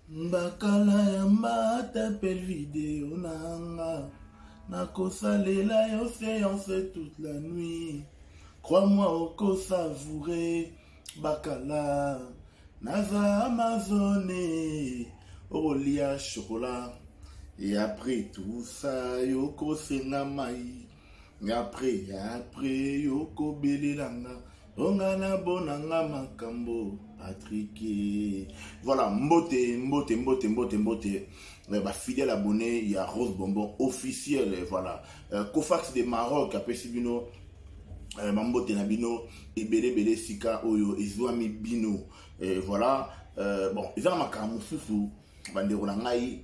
Mbakala ya mbata pe video nanga nakosalela yo séance toute la nuit. Crois-moi okosavoure bakala naza amazone okolia chocolat et après tout ça yokosenga mai après après yokobelela nga onga na bona nga makambo Patrick. Voilà, mbote mbote mbote mbote mbote ba fidèle abonné ya Rose Bonbon officiel. Voilà, Cofax de Maroc apesi bino bambote na bino ebele ebele esika oyo ezwami bino. Voilà, bon, eza na makambo mosusu bandeko na ngai.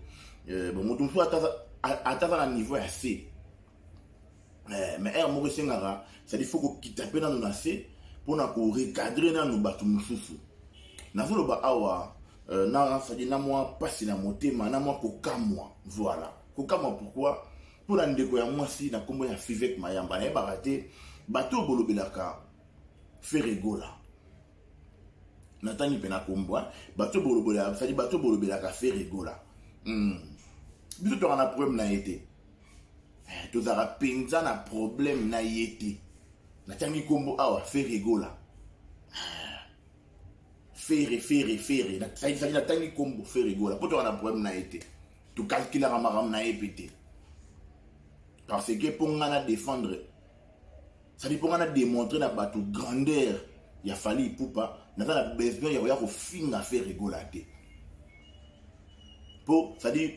Bon, moto mosusu ata aza na niveau ya C, mais heure moko esengaka, c'est-à-dire faut kokita mpe nano na se mpona korecadre nano bato mosusu. Nazoloba awa na c'est-à-dire na mwa mpasi na motema, na mwa kokamwa. Voilà, kokamwa pourquoi? Mpona ndeko ya mwasi na nkombo ya Fivette Mayamba. Nayebaka te bato oyo bolobelaka Ferre Gola, natangi mpe na nkombo bato bolobelaka, c'est-à-dire bato bolobelaka Ferre Gola. Biso toka na problème na ye te, tozalaka mpenza na problème na ye te. Natangi nkombo awa Ferre Gola, Ferre Ferre Ferre, c'est-à-dire natangi nkombo Ferre Gola mpo toka na problème na ye te, tokalkulaka makambo na ye mpe te, parce que mpo nga na défendre, c'est-à-dire mpo nga na démontrer na bato grandeur ya Fally Ipupa, naza na besoin ya koya kofinga Ferre Gola te, mpo c'est-à-dire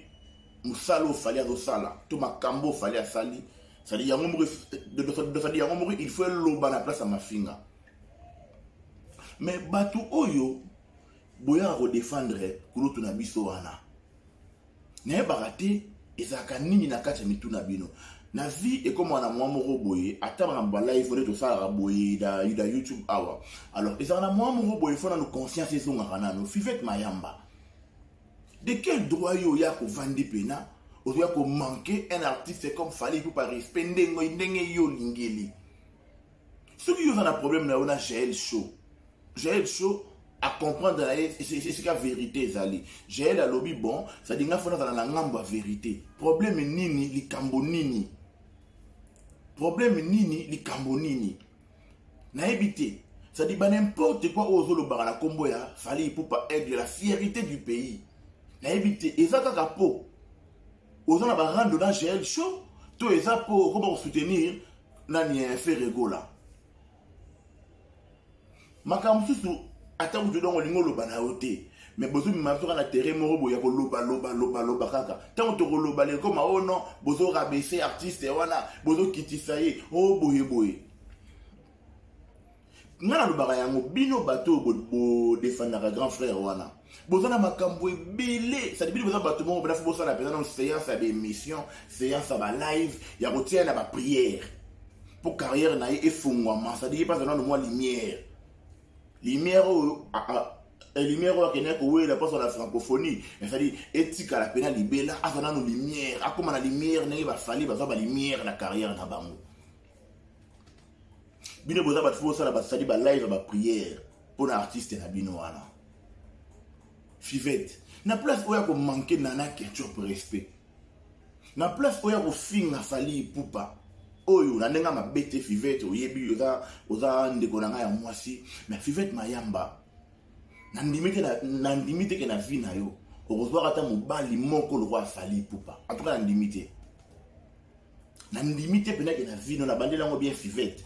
mosala oyo Fally azosala to makambo oyo Fally asali, c'est-à-dire yango moko, c'est-à-dire yango moko il faut eloba na place ya mafinga. Mais bato oyo boyaka kodefendre kulutu na biso wana, nayebaka te ezalaka nini na kati ya mitu na bino. Na vie ekomaka na mwa moko boye, ata makambo ba live nde tosalaka boye na YouTube awa, alors ezalaka na mwa moko boye, faut nano conscience ezongaka nano. Fivette Mayamba, de quel droit yo oya kovandi pena ozoya komanquer un artiste comme Fally Ipupa respect ndenge ndenge yo olingeli? Soki yo oza na problème na yo na Jael Show, Jael Show acomprendre na ye esika vérité ezali. Jael alobi bon, c'est-à-dire nga faut nazala na ngambo ya vérité. Problème nini? Likambo nini? Problème nini? Likambo nini? Nayebi te. C'est-à-dire ba n'importe quoi oyo ozolobaka na nkombo ya Fally Ipupa, aigle, la fierté du pays, nayebi te eza kaka po oza na barando na Jael Show to eza po okoma kosoutenir nani, Ferre Gola. Makambo mosusu ata kutu dongo olingi oloba na yo te, mais bozobima biso kaka na terrain moko boye ya koloba loba loba loba kaka. Ntango tokoloba lekoma oyo non, bozorabaisser artiste wana, bozokitisa ye o boye boye. Nga nalobaka yango, bino bato oyo bodefendaka grand frère wana, boza na makambo ebele. C'est-à-dire bino boza bato moko mpena faut bosala mpenza nano séance ya baémission, séance ya balive ya kotia na baprière mpo carrière na ye efungwama. C'est-à-dire ye mpaza nano mwa lumière, lumière oyo, lumière oyo akendaki kowela mposo na francophonie, c'est-à-dire etikala mpena libela. Aza nano lumière, akóma na lumière ndenge baFally bazwa balumière na carrière na bango. Bino boza bato faut bosala basali balive ya baprière mpo na artiste na bino wana. Fivette, na place oyo ya komanquer Nana Ketchup respect, na place oyo ya kofinga Fally Ipupa oyo na ndenge mabe te, Fivette, oyebi oza, oza ndeko na ngai ya mwasi, mais Fivette Mayamba, nandimi te, nandimi te ke na vie na yo okozwaka ata mobali moko lokola Fally Ipupa. En tout cas nandimi te, nandimi te mpenza ke na vie no nabandeli yango bien. Fivette,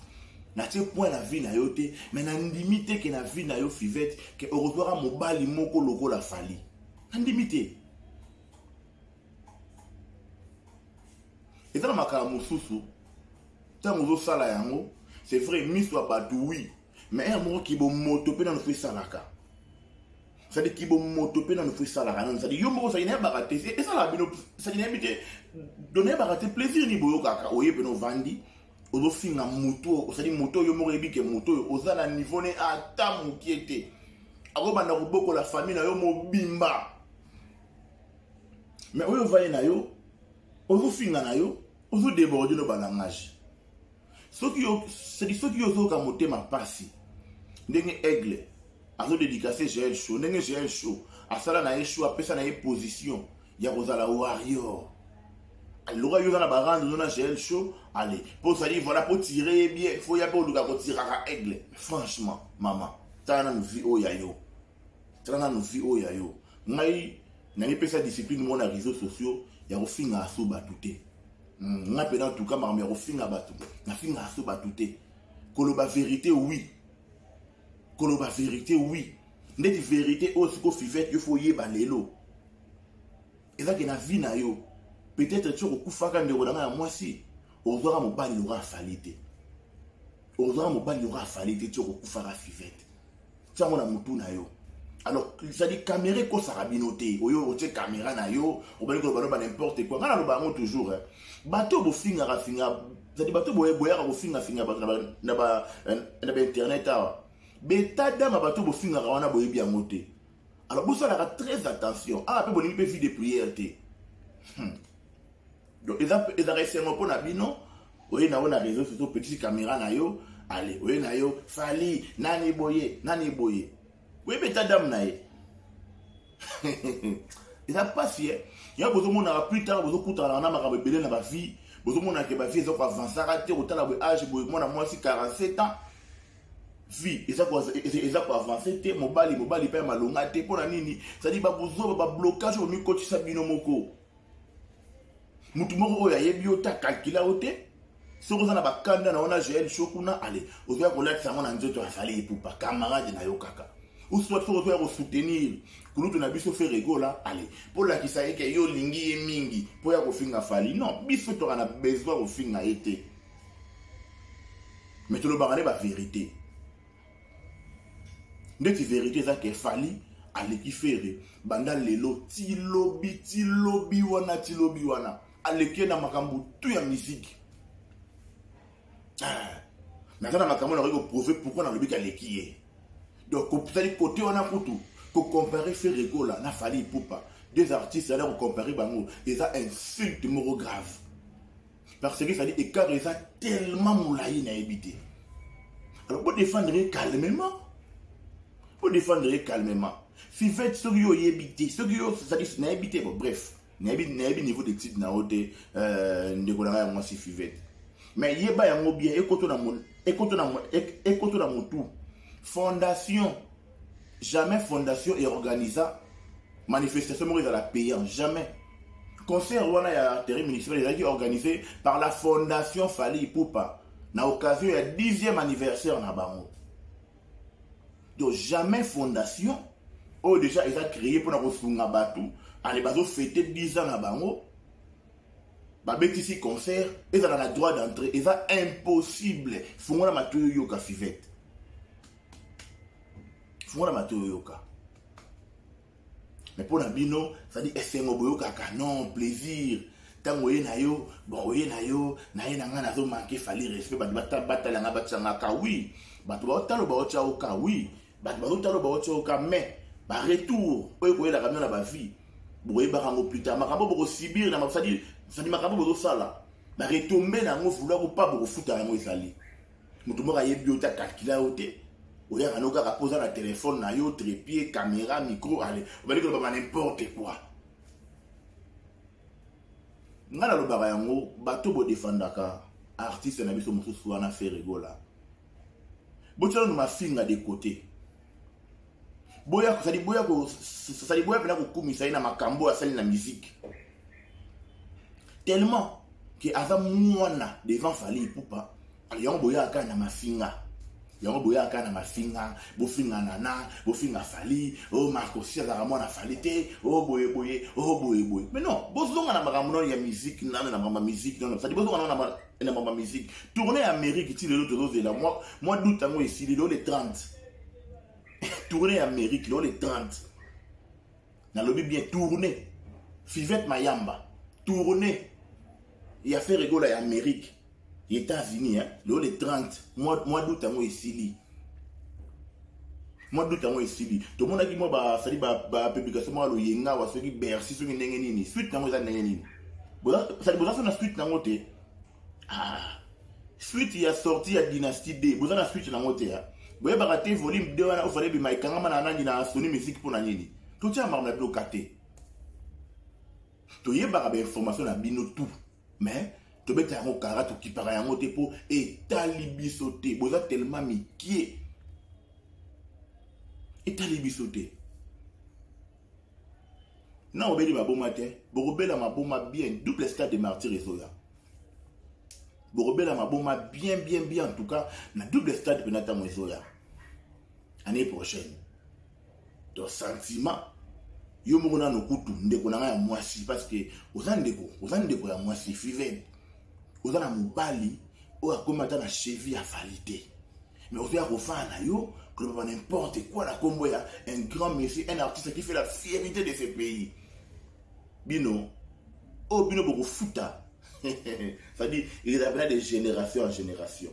natie point na vie na yo te, mais nandimi te ke na vie na yo, Fivette, ke okozwaka mobali moko lokola Fally. Nandimi te. Eza na makambo mosusu ntango ozosala yango, c'est vrai miso ya bato, oui, mais heure moko kibomoto mpe nano faut esalaka, c'est-à-dire kibomoto mpe nano faut esalaka nano. C'est-à-dire yo moko osali, nayebaka te esalaka bino, c'est-à-dire nayebi te do, nayebaka te plaisir nini boyokaka. Oye pene ovandi ozofinga motu, osali motu oyo moko oyebi ke motu oyo oza na niveau ne ata mokie te, akobanda kobokola famille na yo mobimba, mais oyo ovaye na yo ozofinga na yo, ozodéborde no balangage. Soki yo, soki yo ozoyoka motema mpasi ndenge aigle. Azo dédicacer Jael Show. Ndenge Jael Show asala na ye show, apesa na ye position ya kozala warrior. Loka yo na ba rando na Jael Show, allez, pour ça dire voilà pour tirer bien, faut ya pour luka ko tiraka aigle. Franchement, maman, tala na vie oyo ya yo. Tala na vie oyo ya yo. Ngai namipesa discipline moko na réseaux sociaux ya kofinga aso bato te. Ngai mpe na tuka makambo ya kofinga bato, nafinga aso bato te. Koloba vérité oui. Koloba vérité oui. Ndeti vérité oyo siko Fivette yo faut yeba lelo. Eza ke na vie na yo. Peut-être tu okufaka ndeko na ngai ya mwasi, ozwaka mobali lokola Fally te. Ozwaka mobali lokola Fally te, ti okufaka Fivette. Tiango na mutu na yo. Alors, c'est-à-dire caméra ekosaka bino te. Oyo otie caméra na yo, obali koloba no ba n'importe quoi. Nga naloba yango toujours, hein. Bato bofingaka finga, c'est-à-dire bato boye boyaka kofinga finga bato na ba internet awa. Beta dama bato bofingaka wana boyebi yango te. Alors bosalaka très attention. Ah pe bolingi pe vie de prière te. Donc ezaka esengo mpo na bino, oye na yo na réseau sociaux, petite caméra na yo, allez, oye na yo, Fally, nani boye, nani boye. Oyebi eta dame na ye. Eza pasi, eh. Ya bozomonaka plus tard, bozokutana na makambo ebele na ba vie, bozomonaka ke ba vie eza koavansaka te, kotala boye âge boye, mwana mwasi 47 ans, vie eza koavancer te, mobali, mobali pe ya malonga te, mpo na nini? C'est-à-dire ba bozoba, ba blocage oyo bomikotisa bino moko. Mutu moko oyo ayebi yo te, akalkila yo te, soki oza na bakanda na wana Jael Show kuna, allez, ozoya kolatisa yango na nzoto ya Fally Ipupa, camarade na yo kaka. Ou soit soki ozoya kosoutenir kulutu na biso Ferre Gola, allez, po lakisa ye ke yo olingi ye mingi po ya kofinga Fally. Non, biso toka na besoin kofinga ye te. Mais tolobaka nde ba vérité. Ndeti vérité eza ke Fally aleki Ferre banda lelo ti lobi, ti lobi wana, ti lobi wana. Aleki na makambo tout ya musique. Ah, naza na makambo nakoki koprouver pourquoi nalobi ke aleki ye. Donc, c'est-à-dire côté wana kutu, ko comparer Ferre Gola na Fally Ipupa, deux artistes ala ko comparer bango, eza insulte moko grave. Parce que ça dit écart eza tellement molayi na yebi te. Alors pour défendre calmement, pour défendre calmement. Fivette soki yo yebi te, soki yo ça dit na yebi te, bon bref, na yebi, na yebi niveau d'étude na ote, ndeko na ya mwasi Fivette. Mais yeba yango bien, ekoto na mon, ekoto na mon, ekoto na motu. Fondation, jamais fondation est organisa manifestation moko ezala payant, jamais. Concert wana ya terrain municipal ezalaki organisé par la fondation Fally Ipupa na occasion ya 10e anniversaire na bango. Donc jamais fondation oyo déjà eza créé mpona kosunga bato, allez, bazo fêter 10 ans na bango, babetisi concert ezala na droit d'entrée, eza impossible. Fungola matoyi oyoka Fivette, fungola matoyi oyoka. Mais mpona bino, c'est-à-dire esengo boyokaka non plaisir ntango oye na yo, bon oye na yo, na ye na ngai nazo manquer Fally respect, bato batala ngai batianga ka oui, bato baotala baotya oka oui, bato bazotala baotya oka, mais ba retour oyo koyelaka bino na ba vie bokoyebaka yango plus tard. Makambo bokosibir na c'est-à-dire, c'est-à-dire makambo bozosala ba retombe na yango, vouloir ou pas bokofuta yango. Ezali moto moko ayebi yo te, akalkila yo te, oyaka no kaka mpo oza na telefone na yo, trépied, caméra, micro, allez, obali koloba ba n'importe quoi. Ngai nalobaka yango, bato bodefandaka artiste na biso mosusu wana Ferre Gola, botia nanu mafinga de côté, boya sadi, boya ko sadi, boya mpena kokumisa ye na makambo oyo asali na musique, tellement ke aza mwana devant Fally Ipupa. Yango boyaka kaka na mafinga, yango boyaka kaka na mafinga, bofinga nana, bofinga Fally, o Marcosi azalaka mwana Fally te, o boye boye, o boye boye. Mais non, bozonga na makambo nano ya musique, nano na makambo ya musique, nano sadi, bozonga nano na makambo ya musique. Tournée ya Amérique ti lelo tozozela, mois d'août yango esili lelo le 30. Tournée ya Amérique lelo le 30, nalobi bien tournée, Fivette Mayamba, tournée ya Ferre Gola ya Amérique, États-Unis, hein, lelo le 30, mois d'août yango esili, mois d'août yango esili. Tomonaki mwa basali ba publication mwa loyenga awa, soki Bercy, soki ndenge nini, suite yango eza ndenge nini? Sali boza so na suite nango te. Ah, suite ya sortie ya Dynastie D, boza na suite nango te. Boyebaka te volume 2 wana ofale bima ekangama na nani na Sony Music mpo na nini? Totia makambo na bino ka te. Toyebaka ba information na bino tout. Mais tobeta yango kara tokipaka yango te mpo etali biso te. Boza tellement mikie. Etali biso te. Na obeli maboma te, bokobela maboma bien, double stade de martyr ezoya. Bokobela maboma bien bien bien en tout cas na double stade pena ntango ezoya. Année prochaine. To sentiment yo moko nano kutu ndeko na ngai ya mwasi parce que oza ndeko, oza ndeko ya mwasi Fivette. Oza na mobali oyo akomi ata na cheville ya Fally te. Mais ozoya kofanda na yo koloba n'importe quoi na kombo ya un grand monsieur, un artiste qui fait la fierté de ce pays. Bino, oyo bino bokofuta. C'est-à-dire, il y a de génération en génération.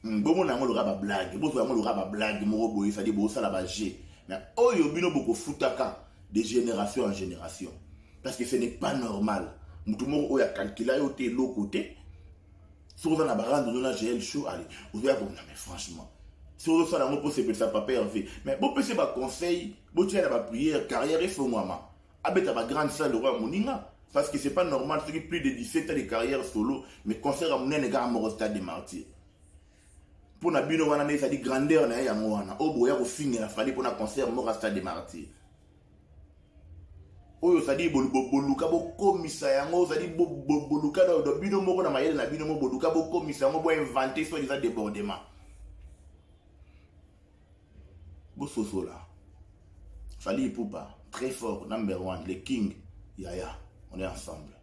Bongo nango loka ba blague, bozo yango loka ba blague moko boye, c'est-à-dire bosala ba jeu. Mais oyo bino bokofutaka de génération en génération. Parce que ce n'est pas normal. Mutu moko oyo akalkila yo te eloko te. Soki oza na ba rando na GL show, allez, ozoya ko mais franchement. Soki ozosala yango mpo sepelisa papa Hervé. Mais bopesa ba conseil, botia na ba prière, carrière efongwama. Abeta ba grande salle roi moninga. Parce que c'est pas normal, soki plus de 17 ans de carrière solo, mais concert ya monene kaka moko stade de martyr. Mpo na bino wana nde ezali grandeur na ye yango wana. Oyo boya kofingela Fally mpo na concert moko ya stade de martyr. Oyo c'est-à-dire boluka bokomisa yango, c'est-à-dire boluka do bino moko na mayele na bino moko boluka bokomisa yango, bo inventer soit eza débordement. Bososola. Fally Ipupa, très fort, number 1, le king, yaya, on est ensemble.